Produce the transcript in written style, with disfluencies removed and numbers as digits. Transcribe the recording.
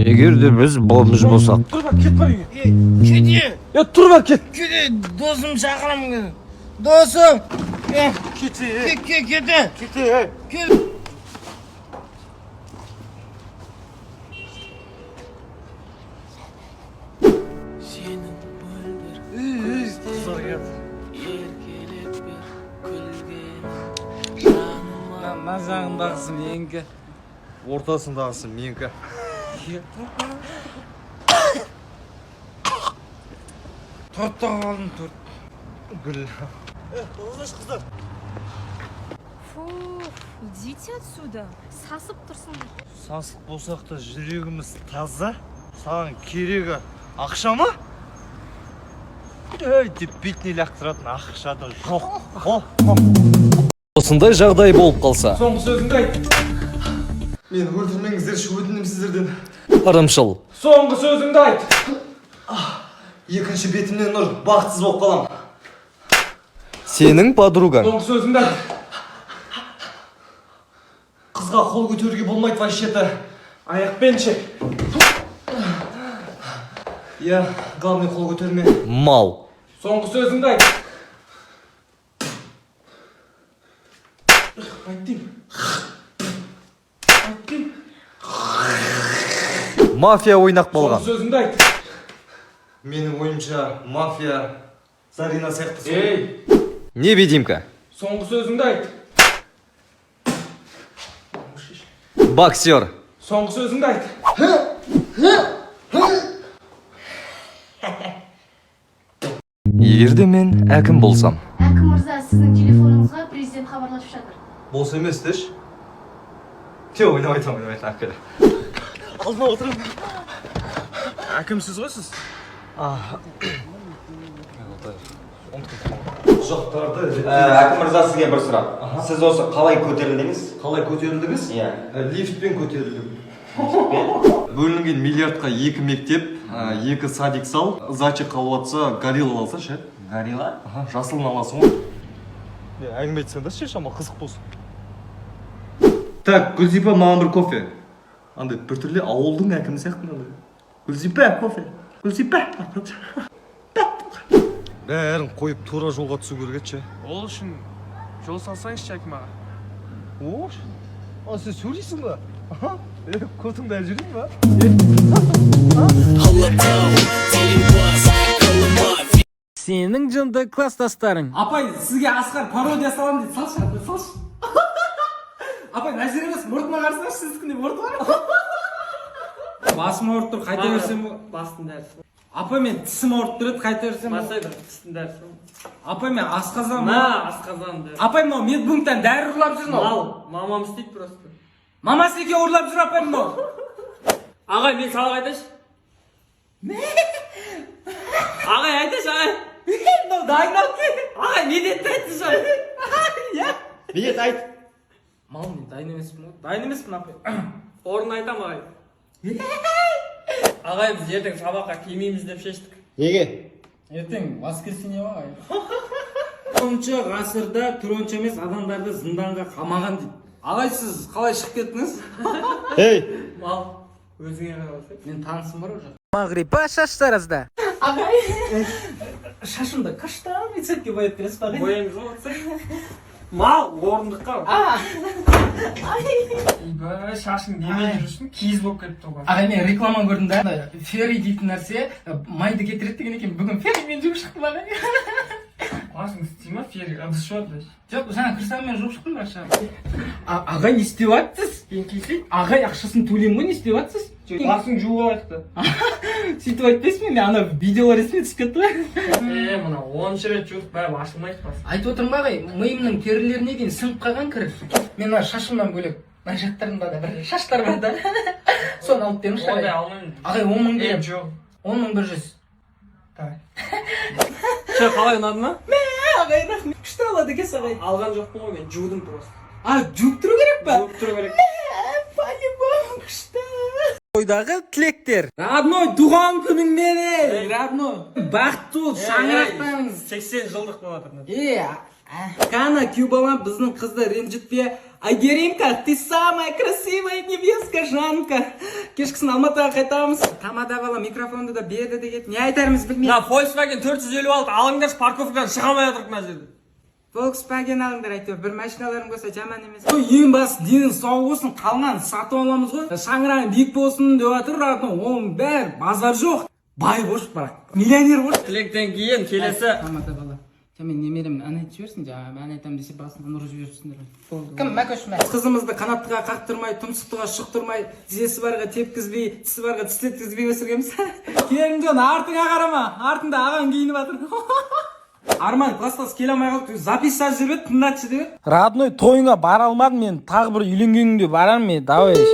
Егер де біз бомж болсақ. Тұр, бар, кет, бар үйге. Кете. Е, тұр, бар, кет. Кете, досым шақырамын. Досым. Е, Кете. Кет, кете. Кете. Кет. Қыздар келді. Мына жағындағысы менікі. Ортасындағысы менікі. Торт тауып алдым, торт. Гүл. Фу, идите отсюда. Сасып тұрсыңдар. Сасық болсақ та, жүрегіміз таза. Саған керегі ақша ма? Ей, деп бетіне лақтыратын ақша да жоқ. О, о. Осындай жағдай болып қалса. Соңғы сөзіңді айт. Мені өлтірмеңіздерші, өтінемін сіздерден. Ырымшыл. Соңғы сөзіңді айт. Екінші бетімнен ұр, бақытсыз болып қалам. Сенің подругаң. Соңғы сөзіңді айт. Қызға қол көтеруге болмайды вообще-то. Аяқпен шек. Иә, главный қол көтерме. Мал. Соңғы сөзіңді айт. Айт деймін. Айт деймін. Мафия ойнақ Соңғы болған. сөзіңді айт. Менің ойымша, мафия Зарина сияқты сол. Ей, Невидимка. соңғы сөзіңді айт. Боксер. Соңғы сөзіңді айт. Егер де мен әкім болсам. Әкім мырза, сіздің телефоныңызға президент хабарласып жатыр. Бос емес деші. Те, ойнап айтамын, ойнап айтамын, әкелі. Алдыма отырамын. Әкімсіз ғой сіз. Құжаттарды Әкім мырза, сізге бір сұрақ. Сіз осы қалай көтерілдіңіз? Қалай көтерілдіңіз? Иә. Лифтпен көтерілдім. Бөлінген миллиардқа екі мектеп, екі садик сал, зачек қалып жатса, горилла алса ше. Горилла? Аха, жасылын аласың ғой. Не, әңгіме айтсаң да ше, шама қызық болсын. Так, Гүлзипа, маған бір кофе. Андай біртүрлі ауылдың әкімі сияқты мынандай. Гүлзипа, кофе. Гүлзипа. Бәрін қойып, тура жолға түсу керек еді ше. Ол үшін жол салсаңызшы, әкім аға. О, а сен сөйлейсің ба? Аха, е, көтіңді әлі жүрейін ба? Сенің жынды класстастарың. Апай, сізге Асқар пародия саламын дейді. Салшы, апай, салшы. Апай, мына жер емес, мұртыма қарасаңшы, сіздікіндей мұрты бар. Басым ауырып тұр, қайта берсем. Бастың дәрісі. Апай, мен тісім ауырып тұр еді, қайта берсем. Басай бір тістің дәрісі. Апай, мен асқазан. На, асқазан дәрісі. Апай, мынау медпункттан дәрі ұрлап жүр мынау. Мал, мамам істейді просто. Мамасы екеуі ұрлап жүр, апай, мынау. Ағай, мен сабақ айтайыншы. Ағай, айтайыншы, ағай. Мынау дайындалып кел. Ағай, медетті айтсыншы. Иә. Медет, айт. Мал, мен дайын емеспін ғой. Дайын емеспін, апай. Орын айтам, ағай. Ағай, біз ертең сабаққа келмейміз деп шештік. Неге? Ертең воскресенье ғой, ағай. 10 ғасырда түрі онша емес адамдарды зынданға қамаған дейді. Ағай, сіз қалай шығып кеттіңіз? Ей! Мал, өзіңе қарап. Мен танысым бар уже. Мағрипа шаштаразда. Ағай, шашымды каштан цветке бояп бересіз ба, ағай? Бояймыз ғой, отырсай. Мал, орындыққа. Ойбай, шашың немен жүрсің? Киіз болып кетті ғой. Ағай, мен реклама көрдім да, ана ферри дейтін нәрсе майды кетіреді деген екен. Бүгін ферримен жуып шықтым, ағай. Басың істей ма, ферри? Ыдыс жуады. Жоқ, жаңа кірсаммен жуып шықтым бірақ шашымды. Ағай, не істеп жатсыз? Ағай, ақшасын төлеймін ғой, не істеп жатсыз? Басың жуып алайық та. Сөйтіп айтпайсың ба? Мен ана видеолар есіме түсіп кетті ғой. Е, мына 10-шы рет жудық, бәрі ашылмайды бас. Айтып отырмын ба, ағай, миымның терілеріне дейін сіңіп қалған кір. Мен мына шашымнан бөлек мына жақтарымда да бір шаштар бар да, соны алып беріңізші. Ондай Ағай, алмаймын. ағай, 10 000 Е, беремін. жоқ. 10 100. Давай. Че, қалай, ұнады ма? Ағай, рахмет, күшті алады екенсіз, ағай. Алған жоқпын ғой, мен жудым просто. А, жуып тұру керек па? Жуып тұру керек. По-любому күшті. Тойдағы тілектер. Родной, туған күніңмен, ей, родной. Бақытты бол, шаңырақтарыңыз. 80 жылдық болып жатыр. Е, Қана, күйеу балам, біздің қызды ренжітпе. Айгеримка, ты самая красивая невестка, Жанка. Кешкісін Алматыға қайтамыз. Тамада бала микрофонды да берді деген. Не айтарымыз білмей. Мына Volkswagen 456 алыңдаршы, парковкадан шыға алмай жатырмық мына жерде. Volkswagen алыңдар, әйтеуір бір машиналарың болса, жаман емес. Ең басты денің сау болсын, қалғанын сатып аламыз ғой. Шаңырағың биік болсын деп жатыр, родной. Оның бәрі базар жоқ. Бай болшы, бірақ миллионер болшы. Тілектен кейін келесі. Тамада бала. Жа, мен немерем ән айтып жіберсін, жаңа ән айтамын десе, басынан ұрып жіберіпсіңдер. Болды. Кім, Мәкөш ме? Қызымызды қанаттыға қақтырмай, тұмсықтыға шықтырмай, тізесі барға тепкізбей, тісі барға тістеткізбей өсіргенбіз. Келінжан, артыңа қарама, артында ағаң киініп жатыр. Арман класстас келе алмай қалды, запись жазып жіберіп еді, тыңдатшы деп еді. Родной, тойыңа бара алмадым мен, тағы бір үйленген күнде барамын мен, давай.